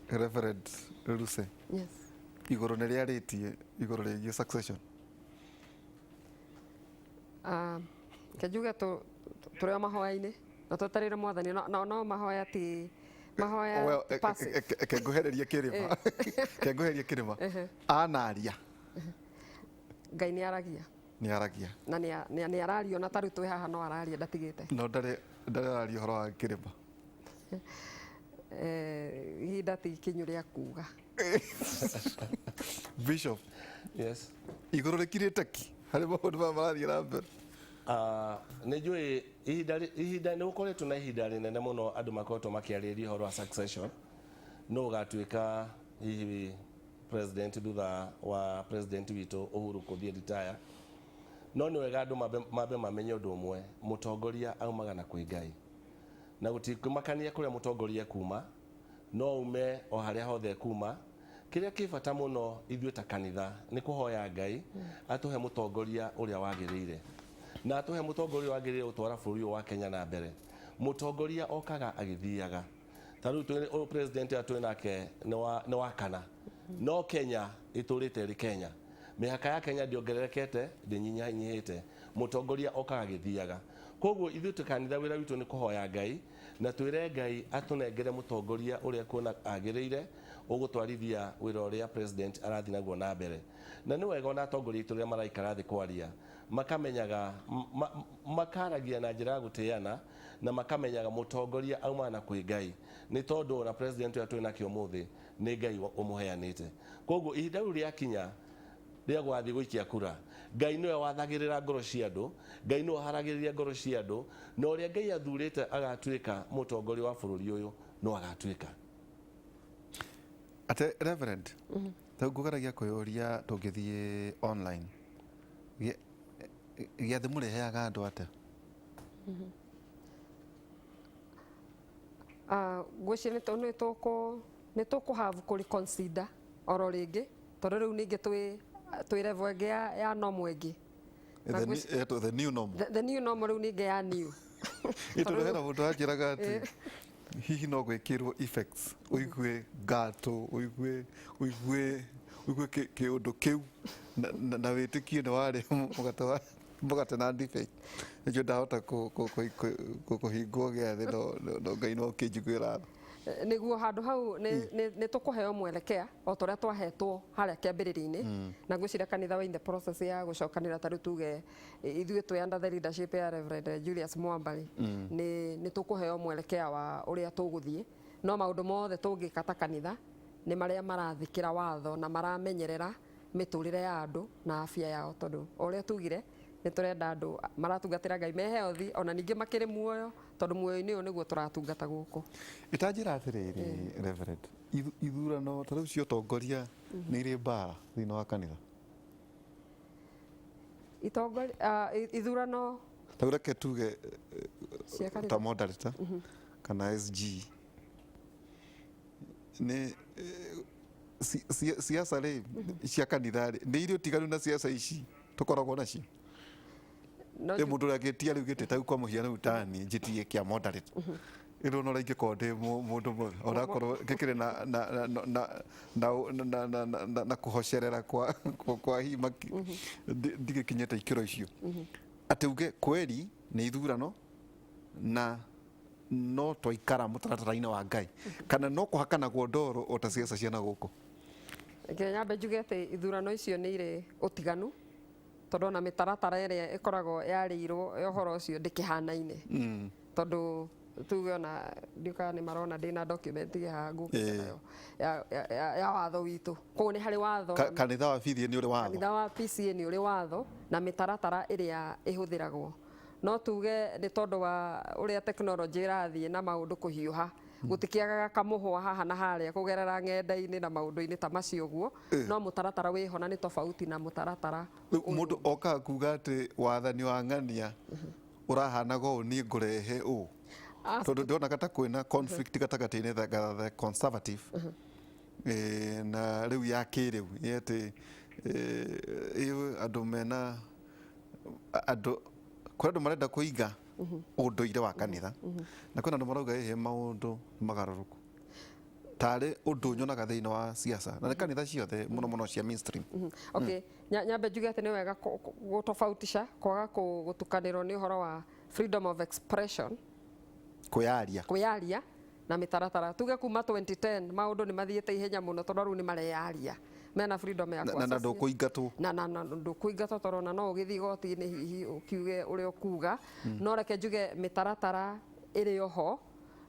Reverend Ruse. Yes. Igũrũ nĩ rĩarĩtie igũrũ rĩgiĩ succession. Ah, reke njuge tũrĩ o mahoya-inĩ na twetereire mwathani no, no, no mahoya ti mahoya Well, ti passive. eke ngũhererie kĩrĩma. Ke ngũhererie kĩrĩma. Anaria. Ngai nĩ aragia. Nĩ aragia. Na nĩ araria ona tarĩu twĩ haha no araria ndatigĩte. No ndarĩ araria ũhoro wa kĩrĩma. Eh, ihinda ti ikinyu rĩa kuga. Bishop. Yes. Igũrũ rĩkirĩte ki harĩ maũndũ maya marathiĩ na mbere. Ah, nĩ njũĩ ihinda ihinda nĩ gũkoretwo na ihinda rĩnene mũno andũ makoretwo makĩarĩrĩria ũhoro wa succession nũ ũgatuĩka hihi president thutha wa president witũ Uhuru kũthiĩ retire. No nĩ wega andũ mambe mamenye ũndũ ũmwe, mũtongoria aumaga na kwĩ Ngai. Na gũtikũmakania kũrĩa mũtongoria ekuma, no aume o harĩa hothe ekuma. Kĩrĩa kĩ bata mũno ithuĩ ta kanitha nĩ kũhoya Ngai atũhe mũtongoria ũrĩa wagĩrĩire. Na atũhe mũtongoria ũrĩa wagĩrĩire gũtwara bũrũri ũyũ wa Kenya na mbere. Mũtongoria okaga agĩthiaga. Ta rĩu twĩ ũyũ president ũrĩa twĩ nake nĩ wa kana. No Kenya ĩtũrĩte ĩrĩ Kenya. Mĩhaka ya Kenya ndĩongererekete, ndĩnyihanyihĩte. Mũtongoria okaga agĩthiaga. Kwoguo ithuĩ twĩ kanitha wĩra witũ nĩ kũhoya Ngai na twĩre Ngai atũnengere mũtongoria ũrĩa ekuona agĩrĩire ũgũtwarithia wĩra ũrĩa president arathiĩ naguo na mbere. Na nĩ wega ona atongoria aitũ rĩrĩa maraikara thĩ kwaria makamenyaga, makaragia na njĩra ya gũtĩana na makamenyaga mũtongoria aumaga na kwĩ Ngai nĩ tondũ ona president ũrĩa twĩ nake ũmũthĩ nĩ Ngai ũmũheanĩte. Kwoguo ihinda rĩu rĩakinya rĩa gũgathiĩ gũikia kura, Ngai nĩwe wathagĩrĩra ngoro cia andũ, Ngai nĩwe ũharagĩrĩria ngoro cia andũ, na ũrĩa Ngai athurĩte agatuĩka mũtongoria wa bũrũri ũyũ no agatuĩka. Ate Reverend, rĩu ngũgeragia kwĩyũria tũngĩthiĩ online, gĩathĩ mũrĩheaga andũ atĩa? Ah, ngwĩciria nĩ tũkũ have kũ reconsider oro rĩngĩ tondũ rĩu ningĩ twĩ level ĩngĩ ya normal ĩngĩ. Na Etwo the new normal. The new normal rĩu ningĩ ya new. Ĩ tondũ hena mũndũ anjĩraga atĩ hihi no gwĩkĩrwo effects ũigue ngatũ ũigue ũigue ũigue kĩũndũ kĩu na wĩtĩkie nĩ warĩa mũgate wa mũgate na ndibei nĩkĩo ndahota kũhingwo gĩathĩ no Ngai no kĩnjiguĩra tha. Nĩguo handũ hau nĩ tũkũheo mwelekea o ta ũrĩa twahetwo harĩa kĩambĩrĩria-inĩ na ngwĩciria kanitha wĩ in the process ya gũcokanĩrĩra ta rĩu tuge ithuĩ twĩ under the leadership ya Reverend Julius Mwamba rĩ nĩ tũkũheo mwelekea wa ũrĩa tũgũthiĩ no maũndũ mothe tũngĩka ta kanitha nĩ marĩa marathĩkĩra watho na maramenyerera mĩtũrĩre ya andũ na afya yao tondũ o ũrĩa tugire nĩ tũrenda andũ maratungatĩra Ngai me healthy ona ningĩ makĩrĩ muoyo tondũ muoyo-inĩ ũyũ nĩguo tũratungata gũkũ. Ĩtanjĩra atĩrĩrĩ Reverend, ithurano ta rĩu cia ũtongoria nĩ irĩ mbara thĩinĩ wa kanitha? Ithurano Ta rĩu reke tuge ta moderator kana SG nĩ siasa rĩ cia kanitha rĩ nĩ irĩ ũtiganu na siasa ici tũkoragwo nacio? Ĩ mũndũ ũrĩa angĩtia rĩu gĩtĩ ta rĩu kwa mũhiano rĩu ta niĩ njĩtie kĩa moderator ĩno ona ũrĩa ingĩkorwo ndĩ mũndũ mwega onakorwo ngĩkĩrĩ na na na na na na na na na na kũhocerera kwa kwa hihi ndigĩkinyĩte ikĩro icio atĩ uge kweri nĩ ithurano na no twaikara mũtaratara-inĩ wa Ngai kana no kũhakanagwo ndoro o ta ciaca cia na gũkũ? Reke nyambe njuge atĩ ithurano icio nĩ irĩ ũtiganu tondũ ona mĩtaratara ĩrĩa ĩkoragwo yarĩirwo ya ũhoro ũcio ndĩkĩhanaine tondũ tuge ona ndiũĩ kana nĩ marona ndĩna document haha ngũkĩte nayo ya watho witũ koguo nĩ harĩ watho. Kanitha wa PCEA nĩ ũrĩ watho. Kanitha wa PCEA nĩ ũrĩ watho na mĩtaratara ĩrĩa ĩhũthĩragwo. No tuge nĩ tondũ wa ũrĩa tekinoronjĩ ĩrathiĩ na maũndũ kũhiũha, gũtikĩagaga kamũhwa haha na harĩa kũgerera ng'enda-inĩ na maũndũ-inĩ ta macio ũguo, no mũtaratara wĩho na nĩ tofauti na mũtaratara Rĩu mũndũ okaga kuga atĩ wathani wa ng'ania ũrahanaga ũũ niĩ ngũrehe ũũ tondũ ndĩronaga ta kwĩna conflict gatagatĩ-inĩ the conservative na rĩu ya kĩrĩu ĩ atĩ andũ mena andũ kwĩ andũ marenda kũiga ũndũire wa kanitha na kwĩna andũ marauga ĩhĩ maũndũ nĩ magarũrũku. Tarĩ ũndũ nyonaga thĩinĩ wa siasa na nĩ kanitha ciothe, mũno mũno cia mainstream. Okay, nyambe njuge atĩ nĩ wega gũtofautisha kwaga gũtukanĩrwo nĩ ũhoro wa freedom of expression, kwĩyaria, kwĩyaria na mĩtaratara. Tuge kuma 2010 maũndũ nĩ mathiĩte ihenya mũno, tondũ rĩu nĩ mareyaria mena freedom ya na kũ-associate. Ndũkũingatwo. Na ndũkũingatwo, tondũ ona no ũgĩthiĩ igoti-inĩ hihi ũkiuge ũrĩa ũkuga. No reke njuge mĩtaratara ĩrĩ oho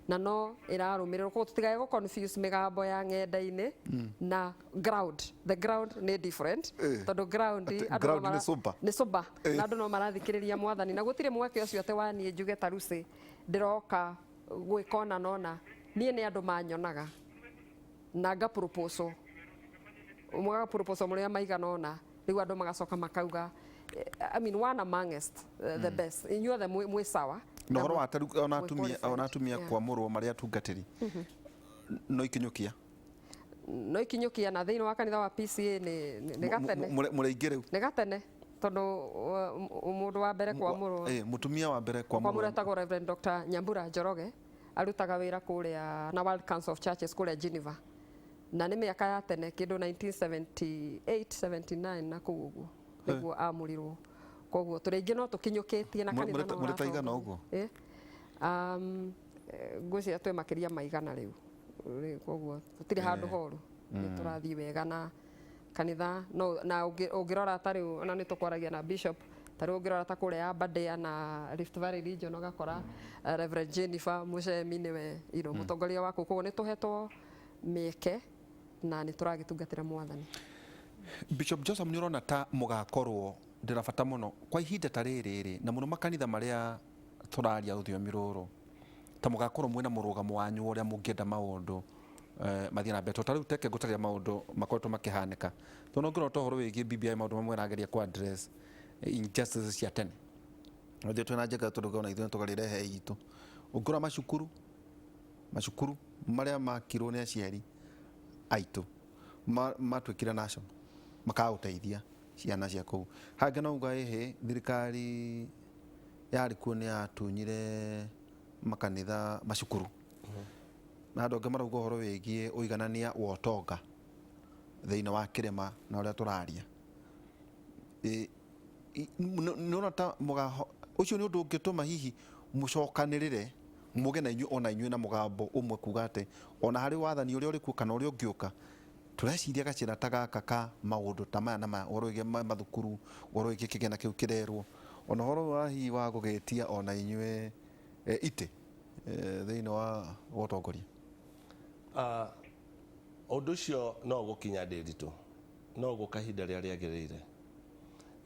na no ĩrarũmĩrĩrwo, koguo tũtigae gũ confuse mĩgambo ya ng'enda-inĩ na ground. The ground nĩ different, tondũ ground Atĩ andũ no ground nĩ sober. Nĩ sober, na andũ no marathikĩrĩria mwathani na gũtirĩ mweke ũcio atĩ waniĩ njuge ta Lucy ndĩroka gwĩka ona nona. Niĩ nĩ andũ manyonaga na nga proposal, mũgaga proposal mũrĩa maigana ũna, rĩu andũ magacoka makauga, I mean, one amongst the best, inyuothe mwĩ sawa. Na ũhoro wa taru ona mwĩ atumia, qualified. Ona atumia kwamũrwo marĩ atungatĩri no ikinyũkia. No ikinyũkia, na thĩinĩ wa kanitha wa PCA nĩ gatene. Mũrĩ aingĩ rĩu. Nĩ gatene, tondũ mũndũ wa mbere kwamũrwo, Mũtumia wa mbere kwamũrwo kwamũrwo, etagwo Reverend Dr. Nyambura Njoroge, arutaga wĩra kũrĩa na World Council of Churches kũrĩa Geneva, na nĩ mĩaka ya tene, kĩndũ 1978 79 na kũu ũguo nĩguo amũrirwo. Koguo tũrĩ aingĩ no tũkinyũkĩtie na kanitha no Mũrĩ ta igana ũratongoria. Ũguo? Ngwĩciria twĩ makĩria ma 100 rĩu. Koguo tũtirĩ handũ horu, nĩ tũrathiĩ wega na kanitha no na ũngĩrora ta rĩu, ona nĩ tũkwaragia na bishop, ta rĩu ũngĩrora ta kũrĩa Aberdare na Rift Valley region, ũgakora Reverend Jennifer Mucemi nĩwe mũtongoria wa kũu. Koguo nĩ tũhetwo mĩeke na nĩ tũragĩtungatĩra mwathani. Bishop Joseph, nĩ ũrona ta mũgakorwo ndĩna bata mũno kwa ihinda ta rĩrĩ rĩ, na mũno makanitha marĩa tũraria rũthiomi rũrũ, ta mũgakorwo mwĩna mũrũgamo wanyu wa ũrĩa mũngĩenda maũndũ mathiĩ na mbere? Tondũ ta rĩu teke ngũtarĩria maũndũ makoretwo makĩhanĩka, tondũ no ngĩrora ta ũhoro wĩgiĩ BBI, maũndũ mamwe ĩrageria kũ address injustices cia tene. Ithuĩ twĩna njega tondũ ona ithuĩ nĩtũgarĩrehe itũ. Ũngĩrora macukuru marĩa makirwo nĩ aciari aitũ matuĩkire national, makaga gũteithia ciana cia kũu. Hangĩ no uga ĩhĩ thirikari yarĩ kuo nĩ yatunyire makanitha macukuru, na andũ angĩ marauga ũhoro wĩgiĩ ũiganania wa ũtonga thĩinĩ wa kĩrĩma na ũrĩa tũraria. Nĩ ũrona ta ũcio nĩ ũndũ ũngĩtũma hihi mũcokanĩrĩre, mũge na inyuĩ, ona inyuĩ na mũgambo ũmwe, kuga atĩ ona harĩ wathani ũrĩa ũrĩ kuo kana ũrĩa ũngĩũka, tũreciria gacĩra ta gaka ka maũndũ ta maya na maya, ũhoro wĩgiĩ mathukuru, ũhoro wĩgiĩ kĩgĩna kĩu kĩrerwo, ona ũhoro wa hihi wa gũgĩtia ona inyuĩ itĩ thĩinĩ wa ũtongoria? Ũndũ ũcio no gũkinya ndĩritũ, no gũka ihinda rĩrĩa rĩagĩrĩire.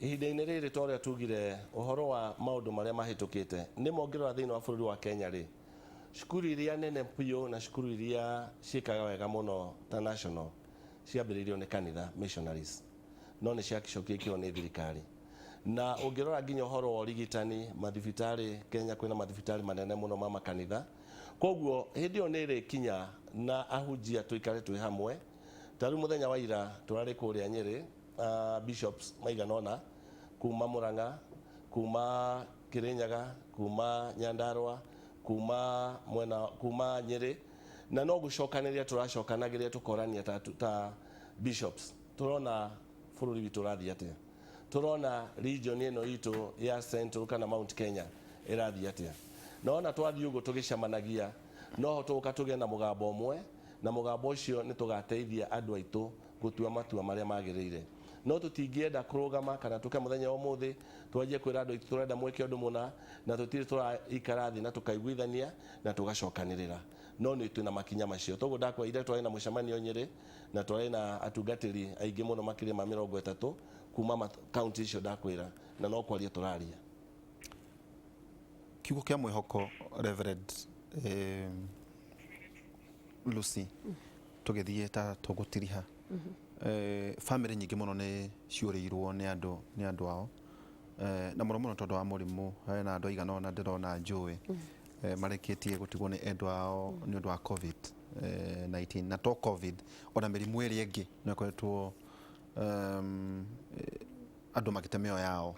Ihinda-inĩ rĩrĩ, ta ũrĩa tugire, ũhoro wa maũndũ marĩa mahĩtũkĩte nĩ mongĩrora thĩinĩ wa bũrũri wa Kenya rĩ, cukuru iria nene biũ na cukuru iria ciĩkaga wega mũno ta national ciambĩrĩirio nĩ kanitha, missionaries, no nĩ ciacokire ikĩoywo nĩ thirikari. Na ũngĩrora nginya ũhoro wa ũrigitani, mathibitarĩ, Kenya kwĩna mathibitarĩ manene mũno ma makanitha. Koguo hĩndĩ ĩyo nĩ ĩrĩkinya na ahunjia tũikare twĩ hamwe. Ta rĩu mũthenya wa ira tũrarĩ kũrĩa Nyĩrĩ, bishops maigana ũna kuma Murang'a, kuma Kirinyaga, kuma Nyandarua, kuma mwena kuma Nyĩrĩ, na no gũcokanĩrĩria tũracokanagĩrĩria, tũkorania ta bishops, tũrona bũrũri witũ ũrathiĩ atĩa, tũrona region ĩno itũ ya Central kana Mount Kenya ĩrathiĩ atĩa. Na ona twathiĩ ũguo tũgĩcemanagia, noho tũgũka tũgĩe na mũgambo ũmwe, na mũgambo ũcio nĩ tũgateithia andũ aitũ gũtua matua marĩa magĩrĩire. No tũtingĩenda kũrũgama kana tũke mũthenya wa ũmũthĩ twanjie kwĩra andũ aitũ tũrenda mwĩke ũndũ mũna na tũtirĩ tũraikara thĩ na tũkaiguithania na tũgacokanĩrĩra. No nĩ twĩna makinya macio. Toguo ndakwĩrire, twarĩ na mũcemanio Nyĩrĩ na twarĩ na atungatĩri aingĩ mũno, makĩria ma 30 kuma kaunti icio ndakwĩra, na no kwaria tũraria. Kiugo kĩa mwĩhoko, Reverend Lucy, tũgĩthiĩ ta tũgũtiriha, family nyingĩ mũno nĩ ciũrĩirwo nĩ andũ ao, na mũno mũno tondũ wa mũrimũ. Hena andũ aigana ũna ndĩrona njũĩ marĩkĩtie gũtigwo nĩ endwa ao nĩ ũndũ wa COVID 19, na to COVID, ona mĩrimũ ĩrĩa ĩngĩ no ĩkoretwo andũ magĩte mĩoyo yao.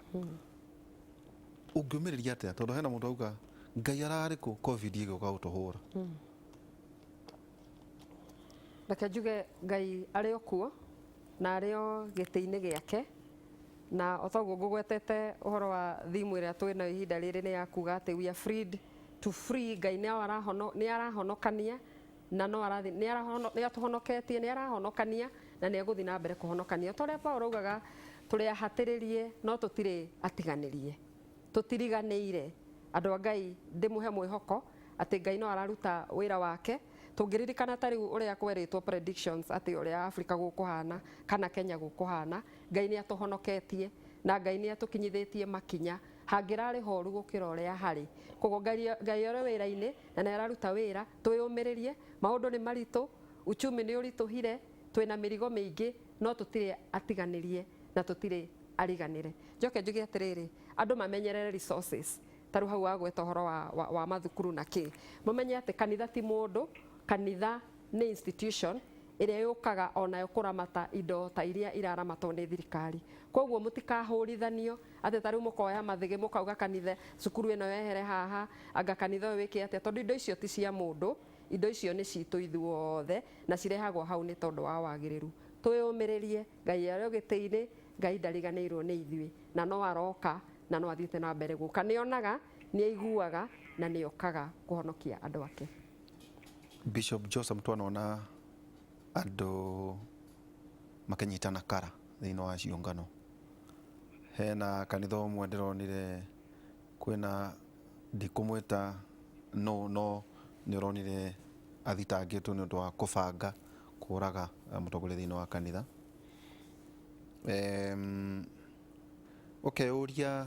Ũngĩũmĩrĩria atĩa, tondũ hena mũndũ auga, "Ngai ararĩ kũ COVID ĩgĩũka gũtũhũra?" Reke njuge Ngai arĩ o kuo na arĩ o gĩtĩ-inĩ gĩake, na o toguo ngũgwetete ũhoro wa thimu ĩrĩa twĩ nayo ihinda rĩrĩ nĩ ya kuga atĩ we are freed to free. Ngai nĩ arahonokania na no arathi nĩ atũhonoketie, nĩ arahonokania na nĩ egũthiĩ na mbere kũhonokania. Ta ũrĩa Paul augaga, tũrĩ ahatĩrĩrie no tũtirĩ atiganĩrie, tũtiriganĩire. Andũ a Ngai, ndĩmũhe mwĩhoko atĩ Ngai no araruta wĩra wake. Tũngĩririkana ta rĩu ũrĩa kwerĩtwo predictions atĩ ũrĩa Africa gũkũhana kana Kenya gũkũhana, Ngai nĩ atũhonoketie na Ngai nĩ atũkinyithĩtie makinya hangĩrarĩ horu gũkĩra ũrĩa harĩ. Koguo Ngai arĩ wĩra-inĩ na nĩ araruta wĩra. Twĩyũmĩrĩrie, maũndũ nĩ maritũ, uchumi nĩ ũritũhire, twĩna mĩrigo mĩingĩ, no tũtirĩ atiganĩrie na tũtirĩ ariganĩre. Njoke njuge atĩrĩrĩ, andũ mamenyerere resources. Ta rĩu hau wagweta ũhoro wa mathukuru na kĩ, mũmenye atĩ kanitha ti mũndũ, kanitha nĩ institution ĩrĩa yũkaga onayo kũramata indo ta iria iraramatwo nĩ thirikari. Koguo mũtikahũrithanio atĩ ta rĩu mũkoya mathĩgĩ mũkauga kanitha cukuru ĩno yehere haha, anga kanitha ũyũ wĩke atĩa, tondũ indo icio ti cia mũndũ, indo icio nĩ citũ ithuothe na cirehagwo hau nĩ tondũ wa wagĩrĩru. Twĩyũmĩrĩrie, Ngai arĩ o gĩtĩ-inĩ, Ngai ndariganĩirwo nĩ ithuĩ na no aroka na no athiĩte na mbere gũka. Nĩ onaga, nĩ aiguaga na nĩ okaga kũhonokia andũ ake. Bishop Joseph, twanona andũ makĩnyitana kara thĩinĩ wa ciũngano. Hena kanitha ũmwe ndĩronire kwĩna, ndikũmwĩta no no nĩ ũronire athitangĩtwo nĩ ũndũ wa kũbanga kũraga mũtongoria thĩinĩ wa kanitha. Ũkeyũria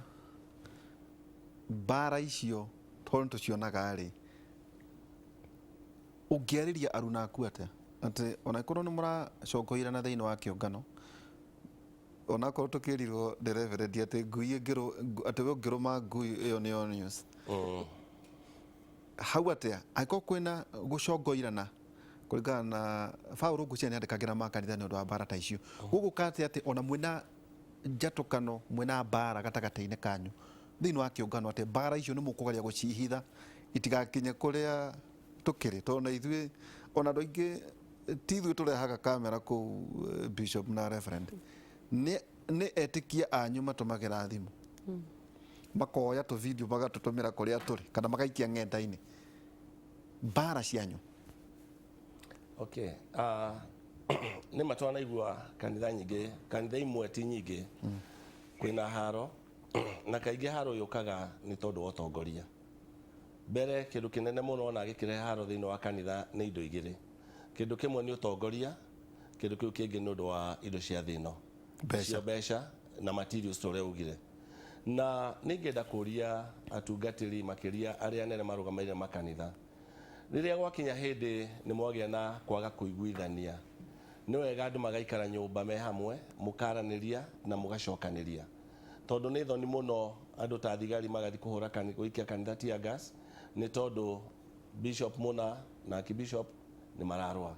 mbara icio tondũ nĩ tũcionaga rĩ, ũngĩarĩria aruna aku atĩa atĩ ona korwo nĩ mũracongoirana thĩinĩ wa kĩũngano, onakorwo tũkĩrirwo nĩ reverend atĩ ngui atĩ we ũngĩrũma ngui ĩyo nĩyo news hau atĩa angĩkorwo kwĩna gũcongoirana kũringana na Paũlũ, ngwĩciria nĩ andĩkagĩra makanitha nĩ ũndũ wa mbara ta icio. Gũgũka atĩa atĩ ona mwĩna njatũkano, mwĩna mbara gatagatĩ-inĩ kanyu thĩinĩ wa kĩũngano, atĩ mbara icio nĩ mũkũgeria gũcihitha itigakinye kũrĩa tũkĩrĩ? Tondũ na ithuĩ ona andũ aingĩ ti ithuĩ tũrehaga kamera kũu, bishop na reverend, nĩ etĩkia anyu matũmagĩra thimũ, makoya tũ video magatũtũmĩra kũrĩa tũrĩ kana magaikia ng'enda-inĩ mbara cianyu. Okay, nĩ ma twanaigua kanitha nyingĩ, kanitha imwe ti nyingĩ, kwĩna haro, na kaingĩ haro yũkaga nĩ tondũ wa ũtongoria. Mbere kĩndũ kĩnene mũno ona gĩkĩrehe haro thĩinĩ wa kanitha nĩ indo igĩrĩ. Kĩndũ kĩmwe nĩ ũtongoria, kĩndũ kĩu kĩngĩ nĩ ũndũ wa indo cia thĩ ĩno. Mbeca. Cio mbeca na materials ta ũrĩa ugire. Na nĩ ingĩenda kũria atungatĩri, makĩria arĩa anene marũgamĩrĩire makanitha, rĩrĩa gwakinya hĩndĩ nĩ mwagĩa na kwaga kũiguithania, nĩ wega andũ magaikara nyũmba me hamwe, mũkaranĩria na mũgacokanĩria, tondũ nĩ thoni mũno andũ ta thigari magathiĩ kũhũra gũikia kanitha tear gas nĩ tondũ bishop mũna na archbishop nĩ mararũa.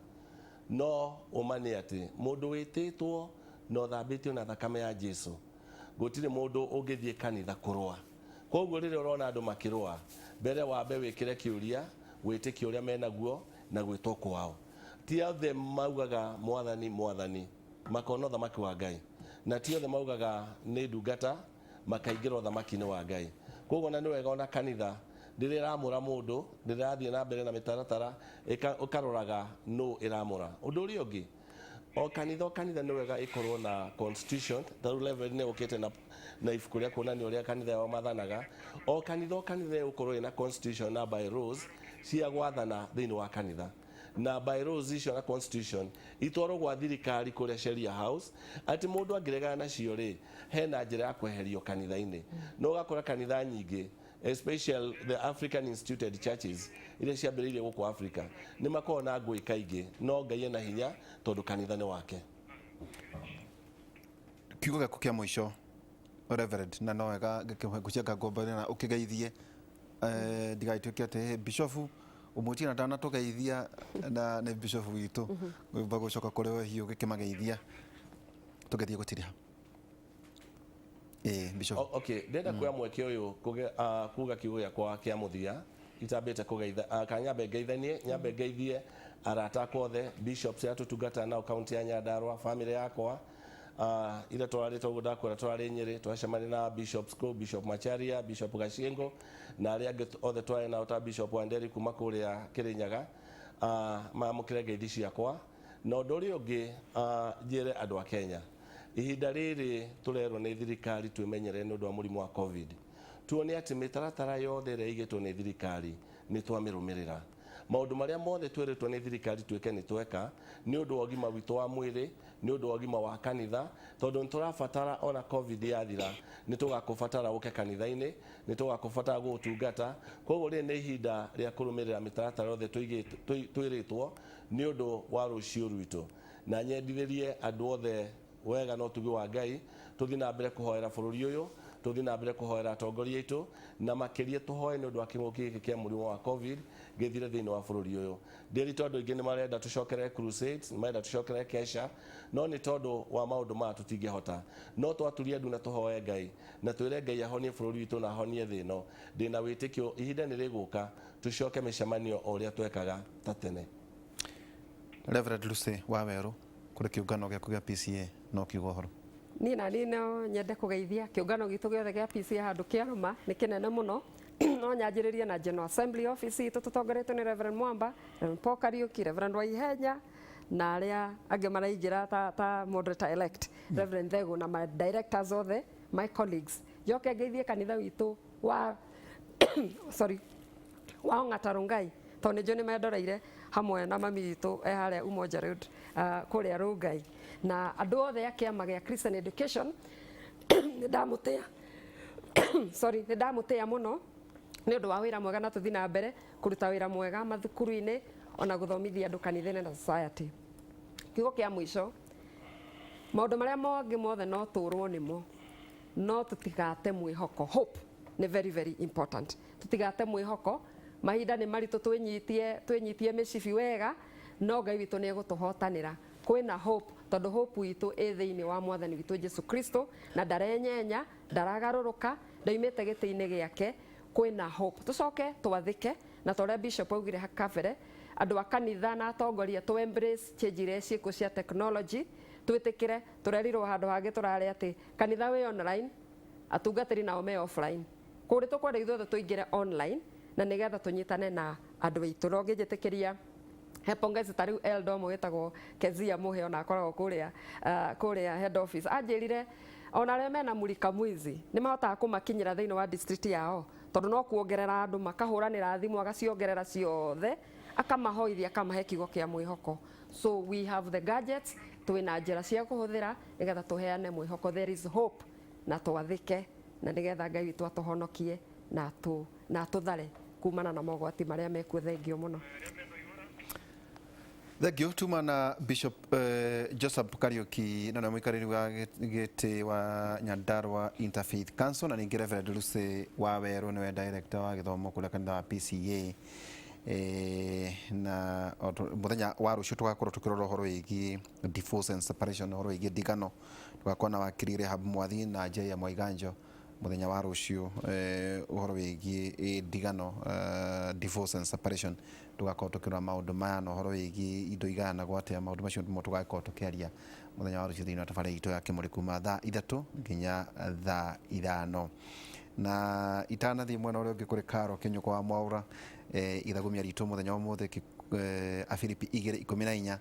No ũma nĩ atĩ mũndũ wĩtĩtwo na ũthambĩtio na thakame ya Jesu, gũtirĩ mũndũ ũngĩthiĩ kanitha kũrũa. Koguo rĩrĩa ũrona andũ makĩrũa, mbere wambe wĩkĩre kĩũria wĩtĩkio ũrĩa menaguo na gwĩtwo kwao. Ti othe maugaga "Mwathani, Mwathani" makona ũthamaki wa Ngai, na ti othe maugaga nĩ ndungata makaingĩra ũthamaki-inĩ wa Ngai. Koguo na nĩ wega ona kanitha rĩrĩa ĩramũra mũndũ, rĩrĩa ĩrathiĩ na mbere na mĩtaratara, ĩkaroraga nũ ĩramũra. Ũndũ ũrĩa ũngĩ, o kanitha o kanitha nĩ wega ĩkorwo na constitution. Ta rĩu Reverend nĩ ũkĩte na ibuku rĩa kuonania ũrĩa kanitha yao mathanaga. O kanitha o kanitha ĩgũkorwo ĩna constitution na bylaws cia gwathana thĩinĩ wa kanitha, na bylaws icio na constitution itwarwo gwa thirikari kũrĩa Sheria House, atĩ mũndũ angĩregana nacio rĩ, hena njĩra ya kweherio kanitha-inĩ. No ũgakora kanitha nyingĩ, especially the African instituted churches iria ciambĩrĩirie gũkũ Africa, nĩ makoragwo na ngũĩ kaingĩ, no Ngai ena hinya tondũ kanitha nĩ wake. Kiugo gĩaku kĩa mũico, Reverend, na no wega ngũcia ngomba na ũkĩgeithie, ndigagĩtuĩke atĩ bishofu ũmwĩtie na ndanatũgeithia na nĩ bishofu witũ. Ngwĩmba gũcoka kũrĩ we hiũ gĩkĩmageithia tũgĩthiĩ gũtiriha. Ĩĩ, bishop. Okay, ndĩrenda kuoya mweke ũyũ kuga kiugo gĩakwa kĩa mũthia. Itambĩte kũgeitha, kana nyambe ngeithanie, nyambe ngeithie arata akwa othe, bishops arĩa tũtungataga nao kaunti ya Nyandarua, family yakwa, ira twararĩte ũguo ndakwĩra, twararĩ Nyĩrĩ, twacemania na bishops kũu, Bishop Macharia, Bishop Gaciengo na arĩa angĩ othe twarĩ nao ta Bishop Wanderi kuma kũrĩa Kĩrĩnyaga. Mamũkĩre ngeithi ciakwa. Na ũndũ ũrĩa ũngĩ, njĩre andũ a Kenya, ihinda rĩrĩ tũrerwo nĩ thirikari twĩmenyerere nĩ ũndũ wa mũrimũ wa COVID, tuone atĩ mĩtaratara yothe ĩrĩa ĩigĩtwo nĩ thirikari nĩ twamĩrũmĩrĩra. Maũndũ marĩa mothe twĩrĩtwo nĩ thirikari twĩke nĩ tweka, nĩ ũndũ wa ũgima witũ wa mwĩrĩ, nĩ ũndũ wa ũgima wa kanitha, tondũ nĩ tũrabatara ona COVID yathira nĩ tũgakũbatara ũke kanitha-inĩ, nĩ tũgakũbatara gũgũtungata. Koguo rĩrĩ nĩ ihinda rĩa kũrũmĩrĩra mĩtaratara yothe twĩrĩtwo nĩ ũndũ wa rũciũ rwitũ. Na nyendithĩrie andũ othe wega na ũtugi wa Ngai, tũthiĩ na mbere kũhoera bũrũri ũyũ, tũthiĩ na mbere kũhoera atongoria aitũ, na makĩria tũhoe nĩ ũndũ wa kĩng'ũki gĩkĩ kĩa mũrimũ wa COVID gĩthire thĩinĩ wa bũrũri ũyũ. Ndĩri tondũ aingĩ nĩ marenda tũcokerere crusades, nĩ marenda tũcokerere kesha, no nĩ tondũ wa maũndũ maya tũtingĩhota. No twaturia ndu na tũhoe Ngai na twĩre Ngai ahonie bũrũri witũ na ahonie thĩ ĩno, ndĩna wĩtĩkio ihinda nĩ rĩgũka tũcoke mĩcemanio o ũrĩa twekaga ta tene. Reverend Lucy Waweru, kũrĩ kĩũngano gĩaku gĩa PCA, no kiuga ũhoro. Niĩ na niĩ no nyende kũgeithia kĩũngano gitũ gĩothe gĩa PCA handũ kĩarũma nĩ kĩnene mũno. No nyanjĩrĩrie na General Assembly office itũ tũtongoretio nĩ Reverend Mwamba, Reverend Paul Kariuki, Reverend Waihenya na arĩa angĩ maraingĩra ta moderator elect, Reverend Thegu, na my directors othe, my colleagues. Njoke ngeithie kanitha witũ wa, sorry, wa Ong'ata Rongai, tondũ nĩ njũĩ nĩ mendoreire hamwe na mami witũ e harĩa Umoja Road, kũrĩa Rongai, na andũ othe a kĩama gĩa Christian Education. Nĩ ndamũtĩa, sorry, nĩ ndamũtĩa mũno nĩ ũndũ wa wĩra mwega, na tũthiĩ na mbere kũruta wĩra mwega mathukuru-inĩ ona gũthomithia andũ kanitha-inĩ na society. Kiugo kĩa mũico, maũndũ marĩa mangĩ mothe no tũrwo nĩmo, no tũtigate mwĩhoko. Hope nĩ very very important. Tũtigate mwĩhoko. Mahinda nĩ maritũ, twĩnyitie, twĩnyitie mĩcibi wega, no Ngai witũ nĩ egũtũhotanĩra. Kwĩna hope, tondũ hope witũ ĩ thĩinĩ wa Mwathani witũ Jesu Kristo, na ndarenyenya, ndaragarũrũka, ndaimĩte gĩtĩ-inĩ gĩake. Kwĩna hope. Tũcoke twathĩke na ta ũrĩa bishop augire kabere, andũ a kanitha na atongoria tũ embrace change iria ciĩkuo cia technology, twĩtĩkĩre. Tũrerirwo handũ hangĩ tũrarĩ atĩ kanitha wĩ online, atungatĩri nao me offline. Kũrĩ tũkwenda ithuothe tũingĩre online na nĩgetha tũnyitane na andũ aitũ. Na ũngĩnjĩtĩkĩria, he pongezi ta rĩu elder ũmwe wĩtagwo Kezia Mũhe, ona akoragwo kũrĩa head office, anjĩrire ona arĩa mena mulika mwizi nĩ mahotaga kũmakinyĩra thĩinĩ wa district yao, tondũ no kuongerera andũ makahũranĩra thimũ, agaciongerera ciothe, akamahoithia, akamahe kiugo kĩa mwĩhoko. So we have the gadgets, twĩna njĩra cia kũhũthĩra nĩgetha tũheane mwĩhoko. There is hope, na twathĩke na nĩgetha Ngai witũ atũhonokie na atũthare kumana na mogwati marĩa mekuo. Thengio mũno. Thengio. Tuma na Bishop Joseph Kariuki, na nĩwe mũikarĩri wa gĩtĩ wa Nyandarua Interfaith Council, na ningĩ Reverend Lucy Waweru, nĩwe director wa gĩthomo kũrĩa kanitha wa PCA. Na mũthenya wa rũciũ tũgakorwo tũkĩrora ũhoro wĩgiĩ divorce and separation, ũhoro wĩgiĩ ndigano. Tũgakorwo na wakiri Rehab Mwathi na Jaya Mwaiganjo mũthenya wa rũciũ, ũhoro wĩgiĩ ndigano, divorce and separation. Tũgakorwo tũkĩrora maũndũ maya na ũhoro wĩgiĩ indo igayanagwo atĩa. Maũndũ macio nĩmo tũgakorwo tũkĩaria mũthenya wa rũciũ thĩinĩ wa tabarĩra itũ ya Kĩmũrĩ kuma thaa 3 nginya thaa 5. Na itanathiĩ mwena ũrĩa ũngĩ kũrĩ Karo Kĩnyũko wa Mwaũra, ithagumia ritũ mũthenya wa ũmũthĩ, Afilipi 2:14,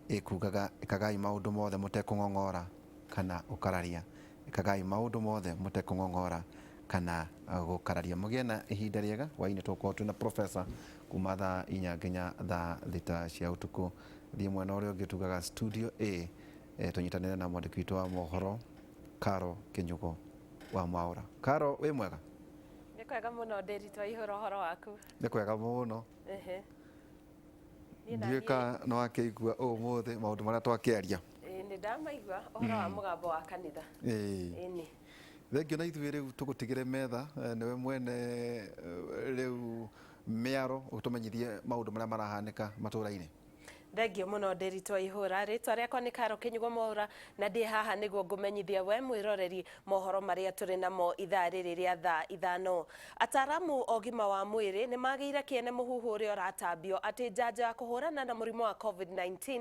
ĩkugaga, "Ĩkagai maũndũ mothe mũtekũng'ong'ora kana gũkararia." Ĩkagai maũndũ mothe mũtekũng'ong'ora kana gũkararia. Mũgĩe na ihinda rĩega. Hwainĩ tũgũkorwo twĩna professor kuma thaa 4 nginya thaa 6 cia ũtukũ. Thiĩ mwena ũrĩa ũngĩ tugaga studio A, tũnyitanĩre na mwandĩki witũ wa mohoro Karo Kĩnyugo wa Mwaũra. Karo, wĩ mwega? Nĩ kwega mũno, Ndĩritũ Ihũra, ũhoro waku? Nĩ kwega mũno. Niĩ na Ndiũĩ ka nĩ wakĩigua ũmũthĩ maũndũ marĩa twakĩaria. Ĩĩ, nĩ ndamaigua ũhoro wa mũgambo wa kanitha. Ĩni. Thengio. Na ithuĩ rĩu tũgũtigĩre metha, nĩwe mwene rĩu mĩaro, ũtũmenyithie maũndũ marĩa marahanĩka matũũra-inĩ. Thengio mũno Ndĩritũ Ihũra. Rĩtwa rĩakwa nĩ Karo Kĩnyugo Mwaura na ndĩ haha nĩguo ngũmenyithia we mwĩroreri mohoro marĩa tũrĩ namo ithaa rĩrĩ rĩa thaa 5. Ataramu a ũgima wa mwĩrĩ nĩ magĩire kĩene mũhuhu ũrĩa ũratambio atĩ njanjo ya kũhũrana na mũrimũ wa COVID-19.